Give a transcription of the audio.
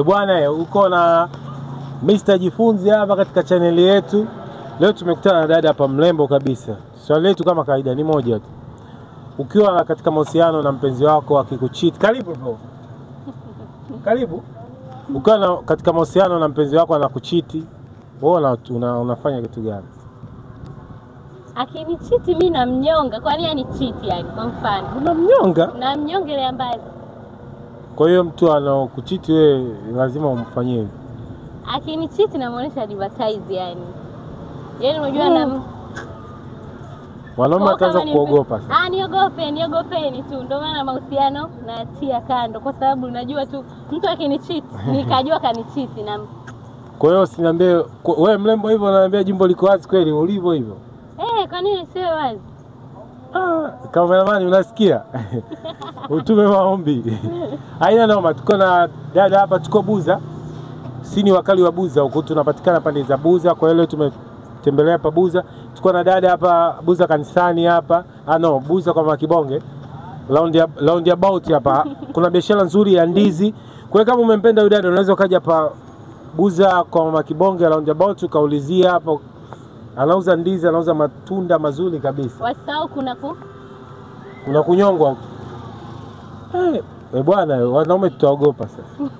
Bwana, uko na Mr. Jifunze hapa katika chaneli yetu. Leo tumekutana na dada hapa mrembo kabisa. Swali letu kama kawaida ni moja tu. Ukiwa katika mahusiano na mpenzi wako akikucheat, karibu bro. Karibu. Ukiwa katika mahusiano na mpenzi wako anakucheat, wewe unafanya kitu gani? Akinicheat mimi namnyonga. Kwa nini anicheat yani? Kwa mfano. Unamnyonga? Namnyongelea mbali. Kwa hiyo mtu anaokucheat wewe lazima umfanyie hivi. Akinicheat namuonesha advertise yani. Yaani unajua na wanaume wataanza kuogopa sasa. Ah, niogope, niogopeni tu. Ndio maana mahusiano natia kando kwa sababu unajua tu mtu akinicheat nikajua kanicheat na. Kwa hiyo usiniambie wewe mrembo hivyo unaniambia jimbo liko wazi kweli ulivyo hivyo? Kwa nini siwe wazi? Ah, kameramani unasikia? Utume maombi. Haina noma, tuko na dada hapa, tuko Buza. Sini wakali wa Buza huko, tunapatikana pande za Buza. Kwa hiyo leo tumetembelea hapa Buza. Tuko na dada hapa Buza kanisani hapa. Ah no, Buza kwa Makibonge. Round about hapa. Kuna biashara nzuri ya ndizi. Kwa hiyo kama umempenda yule dada unaweza ukaja hapa Buza kwa Makibonge round about ukaulizia hapo. Anauza ndizi, anauza matunda mazuri kabisa. Wasau kuna kunyongwa huko. Bwana, wanaume tutaogopa sasa.